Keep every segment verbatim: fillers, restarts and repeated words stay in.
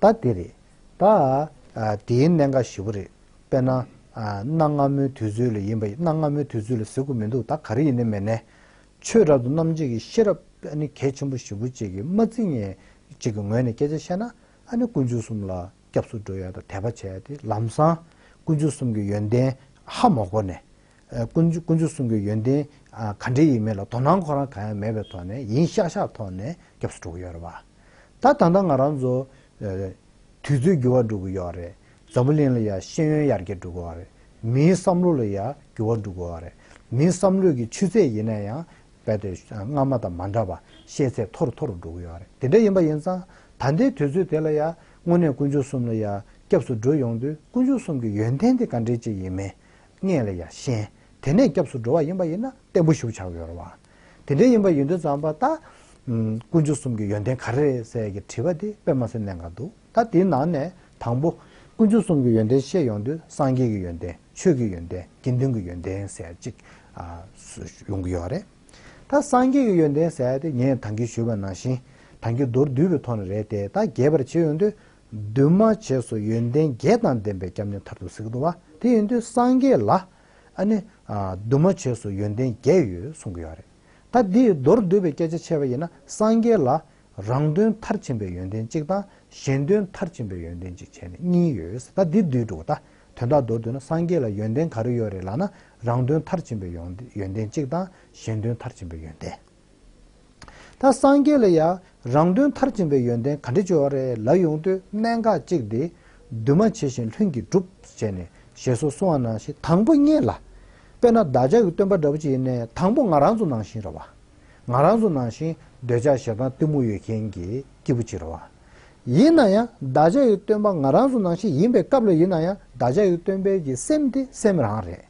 ད་དེ་རེད། ད་ཨ་དེའི་གནད་འགག་ཞེ་པོ་རེད། དཔེར་ན་ཨ་གནའ་སྔ་མོའི་དུས་ཚོད་ལ་ཡིན་པ་ཡིན། གནའ་སྔ་མོའི་དུས་ཚོད་ལ་ཟེར་དགོས་མི་འདུག་ད་ག་རེ་ཡིན་ནའི་མིན་ནའི། ཆོས་རབ་ཏུ་རྣམ་འབྱེད་ཀྱི་ཤེས་རབ་ཨ་ནི་གལ་ཆེན་པོ་ཞེ་པོ་ཅིག་གི་མ་བརྩི་མཁན་ཅིག་གི་ངོས་ནས་སྐད་ཆ་བཤད་ན། ཨ་ནི་དཀོན་མཆོག་གསུམ་ལ་སྐྱབས་སུ་འགྲོ་ཡ་དང་དད་པ་བྱེད་ཡ་དེ་ལམ་སང་དཀོན་མཆོག་གསུམ་གྱི་ཡོན་ཏན་ཧ་མ་གོ་ནས། ཨ་དཀོན་མཆོག་དཀོན་མཆོག་གསུམ་གྱི་ཡོན་ཏན་ཨ་ག་འདྲ་ཡིན་མིན་ལ་དོ་སྣང་ཁོ་རང་གང་ཡང་མེད་པའི་ཐོག་ནས་ཡིན་ཤག་ཤག་ཐོག་ནས་སྐྱབས་སུ་འགྲོ་གི་ཡོད་རེད་བ། ད་ད་ལྟ་ང་རང་ཚོ་ཨ་དུས་ཚོད་འགྱུར་བ་འགྲོ་གི་ཡོད་རེད། འཛམ་བུ་གླིང་ལ་ཡ་ཤེས་ཡོན་ཡར་རྒྱས་འགྲོ་གི་ཡོད་རེད། མིའི་བསམ་བློ་ལ་ཡ་འགྱུར་བ་འགྲོ་གི་ཡོད་རེད། མིའི་བསམ་བློའི་གི་ཆུ་ཚད་ཡིན་ན་ཡང་རྦད་དེ་སྔ་མ་དང་མ་འདྲ་བ་ཤེས་ཚད་མཐོ་རུ་མཐོ་རུ་འགྲོ་གི་ཡོད་རེད། དེ་འདྲ་ཡིན་པ་ཡིན་ཙང་ད་ལྟའི་དུས་ཚོད་དེ་ལ་ཡ་དངོས་གནས་དཀོན་མཆོག་གསུམ་ལ་ཡ་སྐྱབས་སུ་འགྲོ་ཡོང་དུས་དཀོན་མཆོག་གསུམ་གྱི་ཡོན་ཏན་དེ་ག་འདྲས་ཅིག་ཡིན་མིན་སྔོན་ལ་ཡ་ཤེས། དེ་ནས་སྐྱབས་སུ་འགྲོ་བ་ཡིན་པ་ཡིན་ན་བརྟན་པོ་ཞིག་ཆགས་ཀྱི་ཡོད་རེད་བ། དེ་འདྲ་ཡིན་པ་ཡིན་དུས་ཙམ་པ་ད་ཨམ་དཀོན་མཆོག་གསུམ་གྱི་ཡོན་ཏན་ག་རེ་རེད་ཟེར་ཡ་གི་དྲི་བ་དེ་དཔེ་མ་སྲིད་གནད་འགག་འདུག་ད་དེའི་ནང་ནས་དང་པོ་དཀོན་མཆོག་གསུམ་གྱི་ཡོན་ཏན་བཤད་ཡོང་དུས་སངས་རྒྱས་ཀྱི་ཡོན་ཏན། ཆོས་ཀྱི་ཡོན་ཏན། དགེ་འདུན་གྱི་ཡོན་ཏན་ཟེར་ཡ་གཅིག་ཨ་ཡོང་གི་ཡོད་རེད། ད་སངས་རྒྱས་ཀྱི་ཡོན་ཏན་ཟེར་ཡ་དེ་ངས་ད་གིན་ཞུས་པ་ནང་བཞིན་ད་གིན་མདོར་བསྡུས་པའི་ཐོག་ནས་རེད་དེ། ད་རྒྱས་པར་བྱས་ཡོང་དུས། འདུས་མ་བྱས་སུ་ཡོན་ཏན་བརྒྱད་དང་ལྡན་པའི་སྐྱབས་གནས་མཐར་ཐུག་ཟེར་གྱི་འདུག་བ། དེ་ཡིན་དུས་སངས་རྒྱས་ལ་ཨ་ནི་ཨ་འདུས་མ་བྱས་སུ་ཡོན་ཏན་བརྒྱད་ཡོད་གསུང་གི་ཡོད་རེད། ད་འདི་མདོར་བསྡུས་པའི་སྐད་ཆ་བཤད་པ་ཡིན་ན། སངས་རྒྱས་ལ་རང་དོན་མཐར་ཕྱིན་པའི་ཡོན་ཏན་གཅིག་དང་། གཞན་དོན་མཐར་ཕྱིན་པའི་ཡོན་ཏན་གཅིག་བྱས་ནས་གཉིས་ཡོད་ཟེར། ད་འདི་བསྡུས་འགྲོ། ད་དོན་དག་མདོར་བསྡུས་ན་སངས་རྒྱས་ལ་ཡོན་ཏན་ག་རེ་ཡོད་རེད་ལབ་ན། རང་དོན་མཐར་ཕྱིན་པའི་ཡོན་ཡོན་ཏན་གཅིག་དང་། གཞན་དོན་མཐར་ཕྱིན་པའི་ཡོན་ཏན། ད་སངས་རྒྱས་ལ་ཡང་རང་དོན་མཐར་ཕྱིན་པའི་ཡོན་ཏན་ག་འདྲ་ཅིག་ཡོད་རེད་ལབ་ཡོང་དུས། གནད་འགག་གཅིག་དེ། འདུས་མ་བྱས་ཤིང་ལྷུན་གྱིས་གྲུབ་ཅེས་ནས་ཞེས་སོགས་གསུངས་པ་ནང་བཞིན། དང་པོ་ཉིད་ལ། དཔེར་ན་བདག་ཅག་གི་སྟོན་པ་འདྲ་པོ་ཅིག་ཡིན་ནའི། དང་པོ་ང་རང་ཚོ་ནང་བཞིན་རེད་བ། ང་རང་ཚོ་ནང་བཞིན་འདོད་ཆགས་ཞེ་སྡང་གཏི་མུག་ཡོད་མཁན་གྱི་སྐྱེས་བུ་ཅིག་རེད་བ། ཡིན་ན་ཡང་བདག་ཅག་གི་སྟོན་པ་ང་རང་ཚོ་ནང་བཞིན་ཡིན་པའི་སྐབས་ལ་ཡིན་ན་ཡང་། བདག་ཅག་གི་སྟོན་པའི་གི་སེམས་དེ་སེམས་རང་རེད།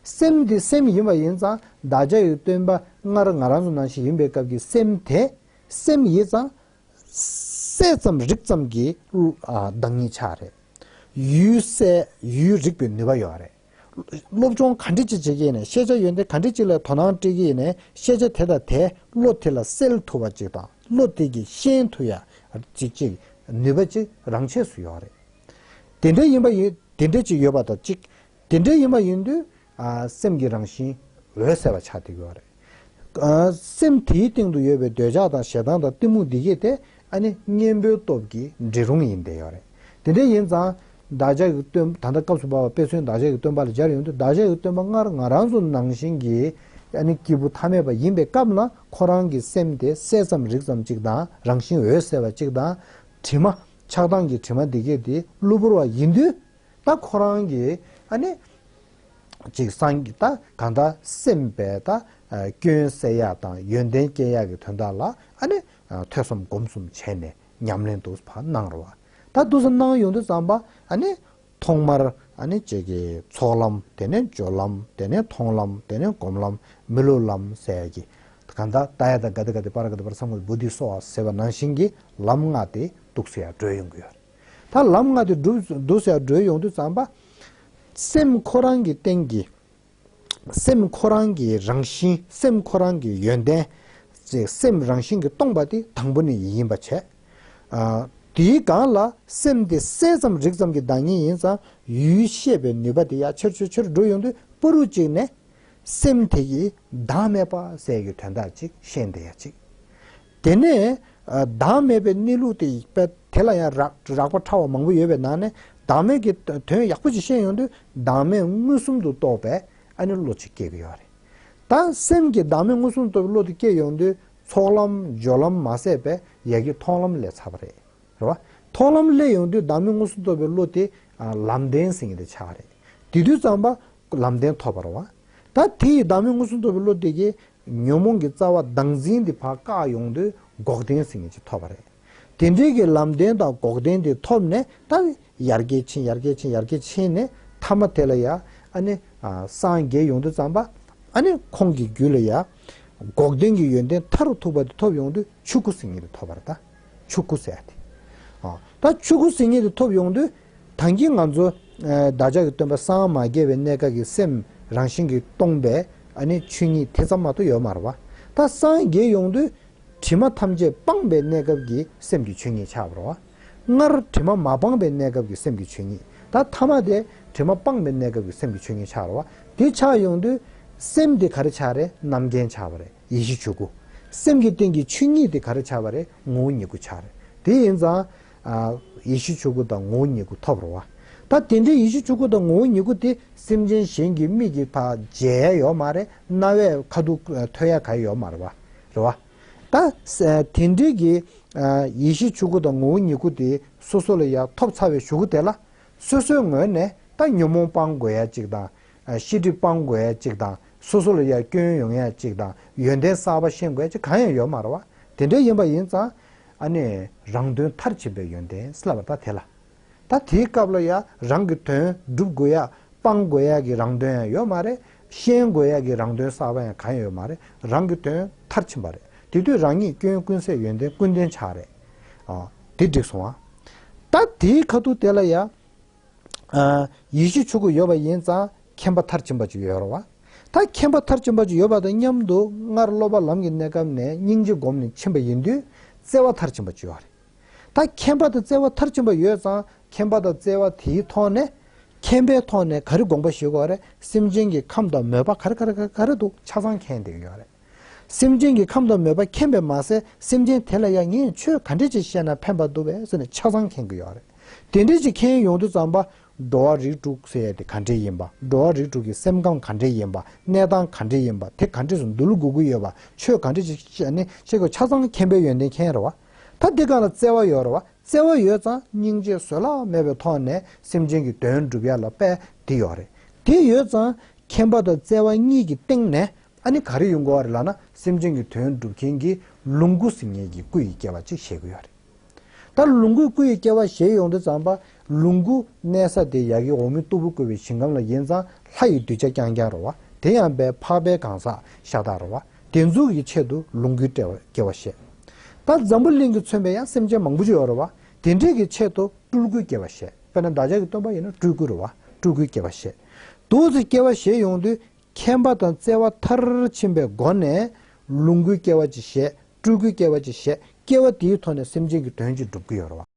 སེམས་དེ་སེམས་ཡིན་པ་ཡིན་ཙང་། བདག་ཅག་གི་སྟོན་པ་སྔར་ང་རང་ཚོ་ནང་བཞིན་ཡིན་པའི་སྐབས་ཀྱི་སེམས་དེ་སེམས་ཡིན་ཙང་། གསལ་ཙམ་རིག་ཙམ་གྱི་ཨ་བདག་ཉིད་ཆགས་རེད། ཡུལ་གསལ་ཡུལ་རིག་པའི་ནུས་པ་ཡོད་རེད། སློབ་སྦྱོང་ག་འདྲ་ཅིག་བྱེད་ཀྱི་ཡིན་ནའི། ཤེས་བྱ་ཡོན་ཏན་ག་འདྲ་ཅིག་ལ་དོ་སྣང་སྤྲད་ཀྱི་ཡིན་ནའི། ཤེས་བྱ་དེ་དང་དེ་བློ་དེ་ལ་གསལ་ཐུབ་པ་ཅིག་དང་། བློ་དེ་གིས་ཤེས་ཐུབ་ཡ་ཅིག་ཅིག་ནུས་པ་ཅིག་རང་ཆས་སུ་ཡོད་རེད། དེ་འདྲ་ཡིན་པ་ཡིན། དེ་འདྲ་ཅིག་ཡོད་པ་དང་གཅིག་དེ་འདྲ་ཡིན་པ་ཡིན་དུས། ཨ་སེམས་ཀྱི་རང་བཞིན་འོད་གསལ་བ་ཆགས་བསྡད་ཀྱི་ཡོད་རེད། ཨ་སེམས་དེའི་སྟེང་དུ་ཡོད་པའི་འདོད་ཆགས་དང་ཞེ་སྡང་དང་གཏི་མུག་འདི་གས་དེ། ཨ་ནི་གཉེན་པོའི་སྟོབས་ཀྱིས་འདྲེ་རུང་ཡིན་བསྡད་ཡོད་རེད། དེ་འདྲ་ཡིན་ཙང་། བདག་ཅག་གི་སྟོན། ད་ལྟ་སྐབས་སུ་བབས་པ་དཔེ་མཚོན་བདག་ཅག་གི་སྟོན་པ་ལ་སྦྱར་ཡོང་དུས། བདག་ཅག་གི་སྟོན་པ་སྔར་ང་རང་ཚོ་ནང་བཞིན་གྱི་ཨ་ནི་སྐྱེས་བུ་ཐ་མལ་པ་ཡིན་པའི་སྐབས་ལ། ཁོ་རང་གི་སེམས་དེ་གསལ་ཙམ་རིག་ཙམ་གཅིག་དང་། རང་བཞིན་འོད་གསལ་བ་གཅིག་དང་། དྲི་མ་ཆགས་སྡང་གི་དྲི་མ་འདི་གས་དེ་གློ་བུར་བ་ཡིན་དུས། ད་ཁོ་རང་གིས་ཨ་ནི་ཅིག་སངས་ད་གང་ལྟར་སེམས་པའི་ད་སྐྱོན་སེལ་ཡ་དང་ཡོན་ཏན་སྐྱེ་ཡ་གི་དོན་དག་ལ། ཨ་ནི་ཐོས་བསམ་སྒོམ་གསུམ་བྱས་ནས་ཉམས་ལེན་དུ་ཕར་གནང་རོགས། ད་དུས་སུ་གནང་ཡོང་དུས་ཙམ་པ། ཨ་ནི་ཐོག་མར་ཨ་ནི་ཅིག་གི་ཚོགས་ལམ། དེ་ནས་སྦྱོར་ལམ། དེ་ནས་མཐོང་ལམ། དེ་ནས་སྒོམ་ལམ། མི་སློབ་ལམ་ཟེར་ཡ་གི། གང་ལྟར་ཏདྱ་ཐཱ་ག་ཏེ་ག་ཏེ་པཱ་ར་ག་ཏེ་པཱ་ར་སཾ་བོ་དྷི་སྭཱ་ཧཱ་ཟེར་བ་ནང་བཞིན་གྱི་ལམ་ལྔ་དེ་འདུག་སེ་ཡར་བགྲོད་ཡོང་གི་ཡོད་རེད། ད་ལམ་ལྔ་དེ་འདུག་འདུག་སེ་ཡར་བགྲོད་ཡོང་དུས་ཙམ་པ། སེམས་ཁོ་རང་གི་སྟེང་གི། སེམས་ཁོ་རང་གི་རང་བཞིན། སེམས་ཁོ་རང་གི་ཡོན་ཏན། ཅེས་སེམས་རང་བཞིན་གྱིས་སྟོང་པ་དེ་དང་པོ་ནས་ཡིན་པ་བྱས། ཨ་དེའི་སྒང་ལ་སེམས་དེ་གསལ་ཙམ་རིག་ཙམ་གྱི་བདག་ཉིད་ཡིན་ཙང་། ཡུལ་ཤེས་པའི་ནུས་པ་དེ་ཡར་ཆེར་ཆེར་ཆེར་འགྲོ་ཡོང་དུས། པུ་རུ་གཅིག་ནས་སེམས་དེ་ཡི་བདག་མེད་པ་ཟེར་གྱི་དོན་དག་ཅིག་ཤེས་བསྡད་ཡ་ཅིག་དེ་ནས་ཨ་བདག་མེད་པའི་གནས་ལུགས་དེ་ཡི་དཔེ་དེ་ལ་ཡང་རགས་རགས་པ་ཕྲ་བ་མང་པོ་ཡོད་པའི་ནང་ནས། བདག་མེད་ཀྱི་དོན་ཡག་པོ་ཅིག་ཤེས་ཡོང་དུས། བདག་མེད་མངོན་སུམ་དུ་རྟོགས་པའི་ཨ་ནི་བློ་ཅིག་སྐྱེ་གི་ཡོད་རེད། ད་སེམས་ཀྱི་བདག་མེད་མངོན་སུམ་དུ་རྟོགས་པའི་བློ་དེ་སྐྱེ་ཡོང་དུས། ཚོགས་ལམ་སྦྱོར་ལམ་མ་ཟད་པའི་ཡ་གི་མཐོང་ལམ་སླེབས་ཚར་བ་རེད། རེད་བ། མཐོང་ལམ་སླེབས་ཡོང་དུས། བདག་མེད་མངོན་སུམ་རྟོགས་པའི་བློ་དེ་ཨ་ལམ་བདེན་ཟེར་མཁན་དེ་ཆགས་རེད། དེ་དུས་ཙམ་པ་ལམ་བདེན་ཐོབ་པ་རེད་བ། ད་དེ་ཡི་བདག་མེད་མངོན་སུམ་རྟོགས་པའི་བློ་དེ་གིས་ཉོན་མོངས་ཀྱི་རྩ་བ་བདག་འཛིན་དེ་ཕར་བཀག་ཡོང་དུས། འགོག་བདེན་ཟེར་མཁན་ཅིག་ཐོབ་པ་རེད། དེ་འདྲའི་གི་ལམ་བདེན་དང་འགོག་བདེན་དེ་ཐོབ་ནས། ད་ཡར་རྒྱས་ཕྱིན། ཡར་རྒྱས་ཕྱིན། ཡར་རྒྱས་ཕྱིན་ནས་ཐ་མ་དེ་ལ་ཡ། ཨ་ནི་ཨ་སངས་རྒྱས་ཡོང་དུས་ཙམ་པ། ཨ་ནི་ཁོང་གི་རྒྱུད་ལ་ཡ་འགོག་བདེན་གྱི་ཡོན་ཏན་མཐར་ཐུག་པ་དེ་ཐོབ་ཡོང་དུས། ཆོས་སྐུ་ཟེར་མཁན་དེ་ཐོབ་པ་རེད། ད་ཆོས་སྐུ་ཟེར་ཡ་དེ། ཨ་ད་ཆོས་སྐུ་ཟེར་མཁན་དེ་ཐོབ་ཡོང་དུས། ད་གིན་ང་ཚོ་ཨ་བདག་ཅག་གི་སྟོན་པ་སངས་མ་རྒྱས་པའི་གནས་སྐབས་ཀྱི་སེམས་རང་བཞིན་གྱིས་སྟོང་པའི་ཨ་ནི་ཆོས་ཉིད་དེ་ཙམ་མ་གཏོགས་ཡོད་མ་རེད་བ། ད་སངས་རྒྱས་ཡོང་དུས། དྲི་མ་ཐམས་ཅད་སྤངས་པའི་གནས་སྐབས་ཀྱི་སེམས་ཀྱི་ཆོས་ཉིད་ཆགས་པ་རེད་ སྔར་དྲི་མ་མ་སྤངས་པའི་གནས་སྐབས་ཀྱི་སེམས་ཀྱི་ཆོས་ཉིད། ད་ཐ་མ་དེ་དྲི་མ་སྤངས་པའི་གནས་སྐབས་ཀྱི་སེམས་ཀྱི་ཆོས་ཉིད་ཆགས་རེད་བ། དེ་ཆགས་ཡོང་དུས་སེམས་དེ་ག་རེ་ཆགས་རེད། རྣམ་མཁྱེན་ཆགས་པ་རེད། ཡེ་ཤེས་ཆོས་སྐུ། སེམས་ཀྱི་སྟེང་གི་ཆོས་ཉིད་དེ་ག་རེ་ཆགས་པ་རེད། ངོ་བོ་ཉིད་སྐུ་ཆགས་རེད། དེ་ཡིན་ཙང་། ཨ། ཡེ་ཤེས་ཆོས་སྐུ་དང་ངོ་བོ་ཉིད་སྐུ་ཐོབ་རེད་བ། ད་དེ་འདྲའི་ཡེ་ཤེས་ཆོས་སྐུ་དང་ངོ་བོ་ཉིད་སྐུ་དེ་སེམས་ཅན་གཞན་གྱི་མིག་གིས་ཕར་མཇལ་ཡ་ཡོད་མ་རེད། རྣ་བས་ཁ་ཐུག་ཐོས་ཡ་ག་ཡོད་མ་རེད་བ། རེད་བ། ད་དེ་འདྲའི་གི་ཡེ་ཤེས་ཆོས་སྐུ་དང་ངོ་བོ་ཉིད་སྐུ་དེ་སོ་སོ་ལ་ཡ་ཐོབ་ཚར་བའི་གཞུག་གུ་དེ་ལ། སོ་སོའི་ངོས་ནས་ད་ཉོན་མོངས་སྤང་དགོས་ཡ་གཅིག་དང་། ཤེས་སྒྲིབ་སྤང་དགོས་ཡ་གཅིག་དང་། སོ་སོ་ལ་ཡ་སྐྱོན་ཡོང་ཡ་གཅིག་དང་། ཡོན་ཏན་གསར་པ་ཤེས་དགོས་ཡ་གཅིག་གང་ཡང་ཡོད་མ་རེད་བ། དེ་འདྲ་ཡིན་པ་ཡིན་ཙང་། ཨ་ནི་རང་དོན་མཐར་ཕྱིན་པའི་ཡོན་ཏན་ཟེར་ལབ་པ་ད་དེ་ལ། ད་དེའི་སྐབས་ལ་ཡ་རང་གི་དོན་སྒྲུབ་དགོས་ཡ། སྤང་དགོས་ཡ་གི་རང་དོན་ཡང་ཡོད་མ་རེད། ཤེས་དགོས་ཡ་གི་རང་དོན་གསར་པ་ཡང་གང་ཡང་ཡོད་མ་རེད། རང་གི་དོན་མཐར་ཕྱིན་པ་རེད། དེ་དུས་རང་ཉིད་སྐྱོན་ཀུན་ཟད་ཡོན་ཏན་ཀུན་ལྡན་ཆགས་རེད། ཨ། དེ་འགྲིག་སོང་ཨ། ད་དེའི་ཁ་ཐུག་དེ་ལ་ཡ། ཨ། ཡེ་ཤེས་ཆོས་སྐུ་ཡོད་པ་ཡིན་ཙང་མཁྱེན་པ་མཐར་ཕྱིན་པ་ཅིག་ཡོད་རེད་བ། ད་མཁྱེན་པ་མཐར་ཕྱིན་པ་ཅིག་ཡོད་པ་དང་མཉམ་དུ་སྔར་སློབ་པ་ལམ་གྱི་གནས་སྐབས་ནས་སྙིང་རྗེ་སྒོམ་ནས་ཕྱིན་པ་ཡིན་དུས་བརྩེ་བ་མཐར་ཕྱིན་པ་ཅིག་ཡོད་རེད། ད་མཁྱེན་པ་དང་བརྩེ་བ་མཐར་ཕྱིན་པ་ཡོད་ཙང་མཁྱེན་པ་དང་བརྩེ་བ་དེའི་ཐོག་ནས། མཁྱེན་པའི་ཐོག་ནས་ག་རེ་དགོངས་པ་བཞེས་དགོས་རེད། སེམས་ཅན་གྱི་ཁམས་དང་མོས་པ་ག་རེ་ག་རེ་ག་རེ་འདུག་ཆ་ཚང་མཁྱེན་བསྡད་ཡོད་རེད། སེམས་ཅན་གྱི་ཁམས་དང་མོས་པ་མཁྱེན་པས་མ་ཟད་སེམས་ཅན་དེ་ལ་ཡང་ངས་ཆོས་ག་འདྲ་ཅིག་བཤད་ན་ཕན་པ་འདུག་པས་ཟེར་ནས་ཆ་ཚང་མཁྱེན་གྱི་ཡོད་རེད། དེ་འདྲ་ཅིག་མཁྱེན་ཡོང་དུས་ཙམ་པ། འགྲོ་བ་རིགས་དྲུག་ཟེར་ཡ་དེ་ག་འདྲས་ཡིན་པ། འགྲོ་བ་རིགས་དྲུག་གི་སེམས་ཁམས་ག་འདྲས་ཡིན་པ། གནས་སྟངས་ག་འདྲས་ཡིན་པ། དེ་ག་འདྲས་སུ་འདུལ་དགོས་ཀྱི་ཡོད་པ། ཆོས་ག་འདྲས་ཅིག་བཤད་ནས་བཤད་དགོས། ཆ་ཚང་མཁྱེན་པའི་ཡོན་ཏན་མཁྱེན་རེད་བ། ད་འདི་ག་ལ་བརྩེ་བ་ཡོད་རེད་བ། བརྩེ་བ་ཡོད་ཙང་སྙིང་རྗེ་བཟོད་གླགས་མེད་པའི་ཐོག་ནས་སེམས་ཅན་གྱི་དོན་སྒྲུབ་ཡ་ལ་དཔེ་དེ་ཡོད་རེད། དེ་ཡོད་ཙང་མཁྱེན་པ་དང་བརྩེ་བ་གཉིས་ཀྱི་སྟེང་ནས། ཨ་ནི་ག་རེ་ཡོང་གི་ཡོད་རེད་ལབ་ན། སེམས་ཅན་གྱི་དོན་སྒྲུབ་མཁན་གྱི་ལོངས་སྐུ་ཟེར་མཁན་གྱི་སྐུ་ཡི་སྐྱེ་བ་ཅིག་བཞེས་ཀྱི་ཡོད་རེད། ད་ལོངས་སྐུའི་སྐུ་ཡི་སྐྱེ་བ་བཞེས་ཡོང་དུས་ཙམ་པ། ལོངས་སྐུ་གནས་ས་དེ་ཡ་གི་འོག་མིན་སྟུག་པོ་བཀོད་པའི་ཞིང་ཁམས་ལ་ཡིན་ཙང་ལྷ་ཡི་གདུལ་བྱ་རྐྱང་རྐྱང་རེད་བ། དེ་ཡང་དཔལ་འཕགས་པའི་གང་ཟག་ཤ་སྟག་རེད་བ། དེ་ཚོ་གི་ཆེད་དུ་ལོངས་སྐུའི་སྐྱེ་བ་བཞེས། ད་འཛམ་བུ་གླིང་གིས་མཚོན་པའི་ཡང་སེམས་ཅན་མང་པོ་ཅིག་ཡོད་རེད་བ། དེ་འདྲས་ཀྱི་ཆེད་དུ་སྤྲུལ་སྐུའི་སྐྱེ་བ་བཞེས། དཔེར་ན་བདག་ཅག་གི་སྟོན་པ་ཡིན་ན་སྤྲུལ་སྐུ་རེད་བ། སྤྲུལ་སྐུའི་སྐྱེ་བ་བཞེས། འདུག་སེ་སྐྱེ་བ་བཞེས་ཡོང་དུས། མཁྱེན་པ་དང་བརྩེ་བ་མཐར་ཕྱིན་པའི་སྒོ་ནས་ལོངས་སྐུའི་སྐྱེ་བ་ཅིག་བཞེས། སྤྲུལ་སྐུའི་སྐྱེ་བ་ཅིག་བཞེས། སྐྱེ་བ་དེའི་ཐོག་ནས་སེམས་ཅན་གྱི་དོན་ཅིག་སྒྲུབ་ཀྱི་ཡོད་རེད་